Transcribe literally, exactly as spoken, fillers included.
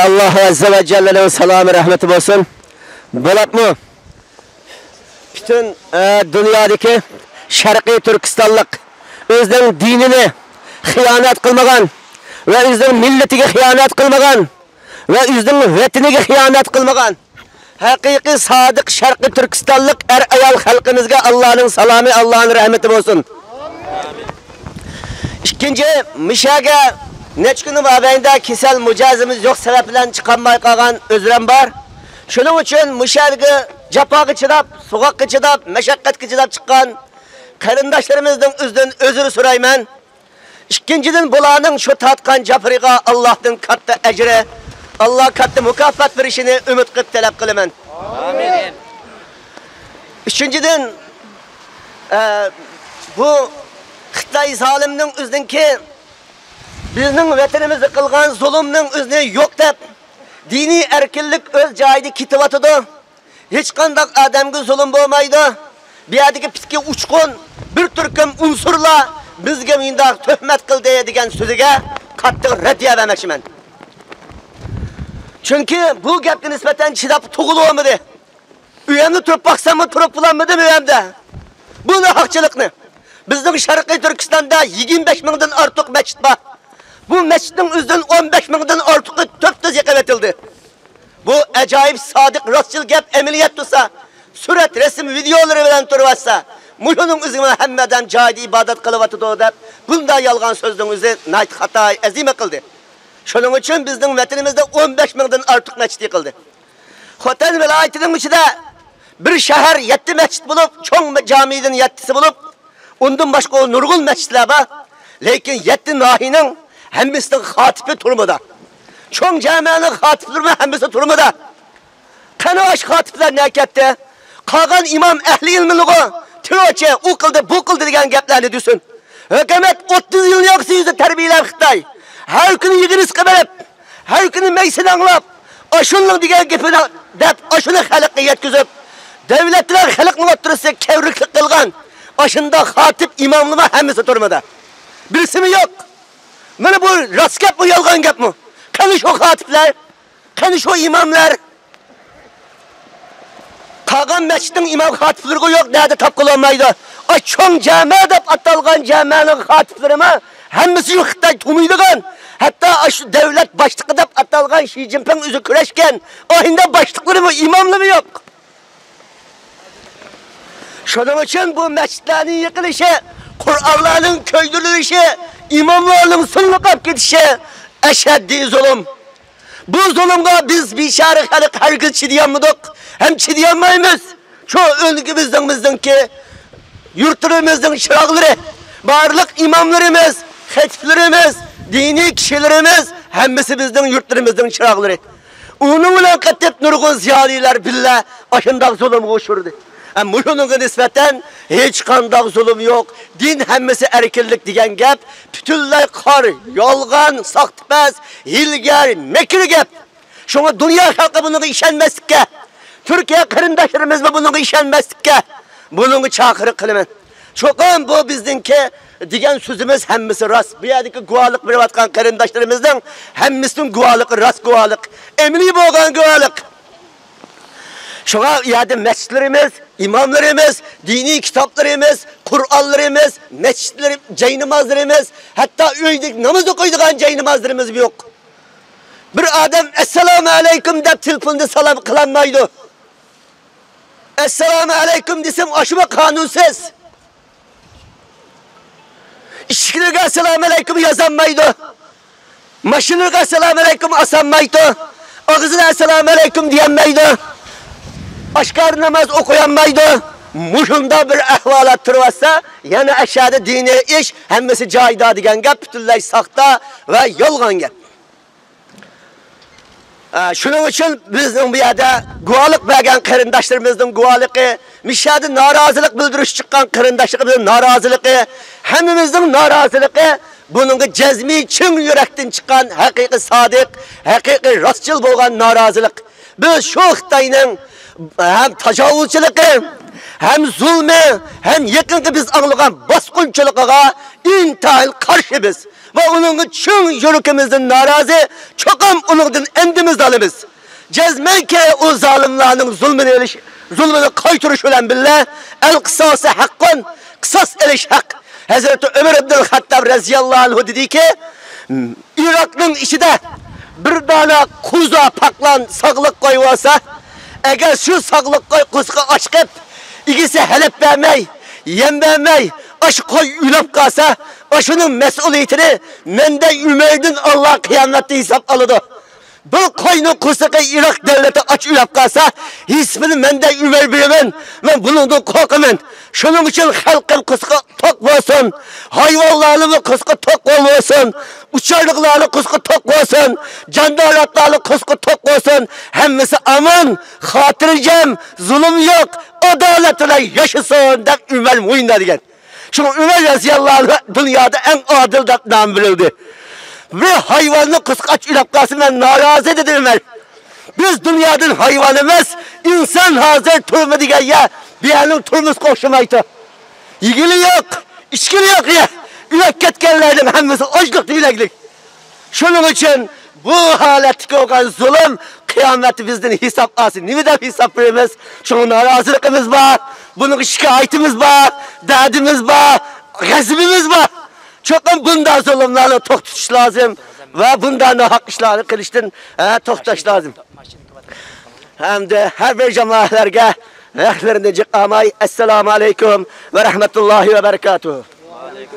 ئاللاھ ئەززە ۋە جەللىنىڭ سالامى، رەھمىتى بولسۇن. بولۇپمۇ پۈتۈن، ئە، دۇنيادىكى شەرقىي تۈركىستانلىق، ئۆزىنىڭ دىنىنى خىيانەت قىلمىغان ۋە ئۆزىنىڭ مىللىتىگە خىيانەت قىلمىغان ۋە ئۆزىنىڭ ۋەتىنىگە خىيانەت قىلمىغان ھەقىقىي سادىق شەرقىي تۈركىستانلىق ئەر-ئايال خەلقىمىزگە ئاللاھنىڭ سالامى، ئاللاھنىڭ رەھمىتى بولسۇن. ئىككىنچى، مۇشەگە نەچچە كۈننىڭ مابەينىدە كېسەل مىجەزىمىز يوق سەۋەب بىلەن چىقالماي قالغان ئۆزرەم بار. شۇنىڭ ئۈچۈن مۇشەگە جاپاغا چىداپ، سوغۇققا چىداپ، مەشەققەتكە چىداپ چىققان قېرىنداشلىرىمىزنىڭ ئۆزىدىن ئۆزرە سورايمەن. ئىككىنچىدىن، بۇلارنىڭ شۇ تارتقان جاپىرىغا ئاللاھتىن كاتتا ئەجرى، ئاللاھ كاتتا مۇكاپات بېرىشىنى ئۈمىد قىلىپ تەلەپ قىلىمەن. ئامىن. ئۈچىنچىدىن، ئە، بۇ خىتاي زالىمنىڭ ئۆزىنىڭكى بىزنىڭ ۋەتىنىمىزدە قىلغان زۇلۇمنىڭ ئۆزىنى يوق دەپ، دىنىي ئەركىنلىك ئۆز جايىدا كېتىۋاتىدۇ. ھېچقانداق ئادەمگە زۇلۇم بولمايدۇ. بۇ يەردىكى پىتكى ئۇچقۇن بىر تۈركۈم ئۇنسۇرلار بىزگە مۇنداق تۆھمەت قىلدى دېگەن سۆزىگە قاتتىق رەددىيە بەرمەكچىمەن. چۈنكى بۇ گەپكە نىسبەتەن چىداپ تۇرغىلى بولمىدى. ئۆيۈمدە تۇرۇپ باقساممۇ تۇرۇپ بولالمىدىم ئۆيۈمدە. بۇ ناھەقچىلىقنى. بىزنىڭ شەرقىي تۈركىستاندا يىگىرمە بەش مىڭدىن ئارتۇق مەسچىت بار. بۇ مەسچىتنىڭ ئۆزىدىن ئون بەش مىڭدىن ئارتۇقى تۆپ-تۆز يېقىۋېتىلدى. بۇ ئاجايىپ سادىق، راستچىل گەپ ئەمەلىيەت تۇرسا، سۈرەت، رەسىم، ۋىدېئولىرى بىلەن تۇرۇۋاتسا، مۇشۇنىڭ ئۆزىگىمۇ ھەممە ئادەم جايىدا ئىبادەت قىلىۋاتىدۇ دەپ، بۇنداق يالغان سۆزنىڭ ئۆزى ناھايىتى خاتا، ئەزىمە قىلدى. شۇنىڭ ئۈچۈن بىزنىڭ ۋەتىنىمىزدە ئون بەش مىڭدىن ئارتۇق مەسچىت يىقىلدى. خوتەن ۋىلايىتىنىڭ ئىچىدە بىر شەھەر يەتتە مەسچىت بولۇپ، چوڭ جامىدىن يەتتىسى بولۇپ، ئۇندىن باشقا نۇرغۇن مەسچىتلەر بار. لېكىن يەتتە ناھىيەنىڭ ھەممىسىنىڭ خاتىپى تۈرمىدە. چوڭ جامەنىڭ خاتىپلىرىمۇ ھەممىسى تۈرمىدە. قېنى ئاشۇ خاتىپلار نەگە كەتتى؟ قالغان ئىمام ئەھلى ئىلمىنىغۇ تېررورچى، ئۇ قىلدى، بۇ قىلدى دېگەن گەپلەرنى دېسۇن. ھۆكۈمەت ئوتتۇز يىلنىڭ ياقىسى يۈزىدە تەربىيەلەپ خىتاي. ھەر كۈنى يىغىنىسقا بېرىپ، ھەر كۈنى مەيسىنى ئاڭلاپ، ئاشۇنىڭ دېگەن گېپىنى دەپ، ئاشۇنى خەلققە يەتكۈزۈپ، دۆلەت بىلەن خەلقنىڭ ئوتتۇرىسىدا كەۋرىكلىك قىلغان ئاشۇنداق خاتىپ ئىماملىرىمۇ ھەممىسى تۈرمىدە. بىرسىمۇ يوق. مانا بۇ راست گەپمۇ، يالغان گەپمۇ؟ قېنى شۇ خاتىپلار؟ قېنى شۇ ئىماملار؟ قالغان مەسچىتنىڭ ئىمام خاتىپلىرىغۇ يوق، نەدە تاپقىلى بولمايدۇ. ئا، چوڭ جامە دەپ ئاتالغان جامەنىڭ خاتىپلىرىمۇ ھەممىسى شۇ خىتاي تونۇيدىغان، ھەتتا ئاشۇ دۆلەت باشلىقى دەپ ئاتالغان شى جىنپىڭ ئۆزى كۈرەشكەن، ئاھىندە باشلىقلىرىمۇ، ئىماملىرىمۇ يوق. شۇنىڭ ئۈچۈن بۇ مەسچىتلەرنىڭ يىقىلىشى، قۇرئانلارنىڭ كۆيدۈرۈلۈشى، ئىماملارنىڭ سۇنلۇقاپ كېتىشى ئەشەددىي زۇلۇم. بۇ زۇلۇمغا بىز بىچارە خەلق ھەرگىز چىدىيالمىدۇق ھەم چىدىيالمايمىز. شۇ ئۆلكىمىزنىڭ، بىزنىڭكى يۇرتلىرىمىزنىڭ چىراغلىرى، بارلىق ئىماملىرىمىز، خەتىپلىرىمىز، دىنىي كىشىلىرىمىز ھەممىسى بىزنىڭ يۇرتلىرىمىزنىڭ چىراغلىرى. ئۇنىڭ بىلەن قېتىپ نۇرغۇن زىيالىيلار بىللە ئاشۇنداق زۇلۇمغا ئۇچرىدى. ئە، مۇشۇنىڭغا نىسبەتەن ھېچقانداق زۇلۇم يوق. دىن ھەممىسى ئەركىنلىك دېگەن گەپ پۈتۈنلەي قار، يالغان، ساختىپەز، ھىيلىگەر، مەكىر گەپ. شۇڭا دۇنيا خەلقى بۇنىڭغا ئىشەنمەسلىككە، تۈركىيە قېرىنداشلىرىمىزمۇ بۇنىڭغا ئىشەنمەسلىككە، بۇنىڭغا چاقىرىق قىلىمەن. چوقۇم بۇ بىزنىڭكى دېگەن سۆزىمىز ھەممىسى راست. بۇ يەردىكى گۇۋاھلىق بېرىۋاتقان قېرىنداشلىرىمىزنىڭ ھەممىسىنىڭ گۇۋاھلىقى راست گۇۋاھلىق، ئەمەلىي بولغان گۇۋاھلىق. شۇڭا ئۇ يەردە مەسچىتلىرىمىز، ئىماملىرىمىز، دىنىي كىتابلىرىمىز، قۇرئانلىرىمىز، مەسچىتلىرى، جاينامازلىرىمىز، ھەتتا ئۆيدە ناماز ئوقۇيدىغان جاينامازلىرىمىزمۇ يوق. بىر ئادەم «ئەسسالامۇ ئەلەيكۇم» دەپ تېلېفوندا سالام قىلالمايدۇ. «ئەسسالامۇ ئەلەيكۇم» دېسەم، ئاشۇمۇ قانۇنسىز. ئىشىكلىرىگە «ئەسسالامۇ ئەلەيكۇم» يازالمايدۇ. ماشىنىلىرىغا «ئەسسالامۇ ئەلەيكۇم» ئاسالمايدۇ. ئاغزىدا «ئەسسالامۇ ئەلەيكۇم» دېيەلمەيدۇ. ئاشكارا ناماز ئوقۇيالمايدۇ. مۇشۇنداق بىر ئەھۋالات تۇرۇۋاتسا، يەنە ئەشەدە دىنىي ئىش ھەممىسى جايىدا دېگەن گەپ پۈتۈنلەي ساختا ۋە يالغان گەپ. ئە، شۇنىڭ ئۈچۈن بىزنىڭ بۇ يەردە گۇۋاھلىق بەرگەن قېرىنداشلىرىمىزنىڭ گۇۋاھلىقى، مۇشۇ يەردە نارازىلىق بىلدۈرۈش چىققان قېرىنداشلىرىمىزنىڭ نارازىلىقى، ھەممىمىزنىڭ نارازىلىقى، بۇنىڭغا جەزمىي چىن يۈرەكتىن چىققان ھەقىقىي سادىق، ھەقىقىي راستچىل بولغان نارازىلىق. بىز شۇ خىتاينىڭ ھەم تاجاۋۇزچىلىقى، ھەم زۇلمى، ھەم يېقىنقى بىز ئاڭلىغان باسقۇنچىلىقىغا ئىنتايىن قارشىمىز. ۋە ئۇنىڭغا چىڭ يۈرىكىمىزدىن نارازى، چوقۇم ئۇنىڭدىن ئەندىمىز ئالىمىز. جەزمەنكى ئۇ زالىملارنىڭ زۇلمىنى ئېلىش، زۇلمىنى قايتۇرۇش بىلەن بىللە، ئەل قىساسى ھەققۇن، قىساس ئېلىش ھەق. ھەزرىتى ئۆمەر ئىبنىل خەتتاب رەزىياللاھۇ ئەنھۇ دېدىكى، ئىراقنىڭ ئىچىدە بىر دانە قوزا پاقلان ساغلىق قوي بولسا، ئەگەر شۇ ساغلىق قوي قورسىقى ئاچىقىپ، ئىگىسى ھەلەپ بەرمەي، يەم بەرمەي، ئاشۇ قوي ئۆلۈپ قالسا، ئاشۇنىڭ مەسئۇلىيىتىنى مەندە ئۆمەردىن ئاللا قىيامەتتە ھېساب ئالىدۇ. بىر قوينىڭ قورسىقى ئىراق دۆلىتى ئاچ ئۆلۈپ قالسا، ھېسابىنى مەندە ئۆمەر بېرىمەن. مەن بۇنىڭدىن قورقىمەن. شۇنىڭ ئۈچۈن خەلقىم قورسىقى توق بولسۇن، ھايۋانلارنىڭمۇ قورسىقى توق بولسۇن، ئۇچارلىقلارنىڭ قورسىقى توق بولسۇن، جانداراتلارنىڭ قورسىقى توق بولسۇن، ھەممىسى ئامان، خاتىرجەم، زۇلۇم يوق، ئادالەت بىلەن ياشىسۇن دەپ ئۆمەر مۇيۇنداق دېگەن. شۇڭا ئۆمەر رەزىياللاھۇ ئەنھۇ دۇنيادا ئەڭ ئادىل دەپ نام بېرىلدى. بىر ھايۋاننى قورسىقى ئاچ ئۆلۈپ قالسا، مەن نارازى، دېدى ئۆمەر. بىز دۇنيادىن ھايۋان ئەمەس، ئىنسان ھازىر تۈرمە دېگەن يەر، بۇ يەرنىڭ تۈرمىسىگە ئوخشىمايدۇ. يېگىلى يوق، ئىچكىلى يوق يەر. ئۆلۈپ كەتكەنلەرنىڭ ھەممىسى ئاچلىقتىن ئۆلەكلىك. شۇنىڭ ئۈچۈن بۇ ھالەتتىكى بولغان زۇلۇم قىيامەتتە بىزدىن ھېساب ئالسا، نېمە دەپ ھېساب بېرىمىز؟ شۇڭا نارازىلىقىمىز بار، بۇنىڭغا شىكايىتىمىز بار، دەردىمىز بار، غەزىپىمىز بار. چوقۇم بۇنداق زۇلۇملارنى توختىتىش لازىم ۋە بۇنداق ناھەق ئىشلارنى قىلىشتىن، ھە، توختاش لازىم. ھەمدە ھەر بىر جامائەتلەرگە ھەقلىرىنى جىق ئالماي، ئەسسالامۇ ئەلەيكۇم ۋە رەھمەتۇللاھى ۋە بەرىكاتۇھ.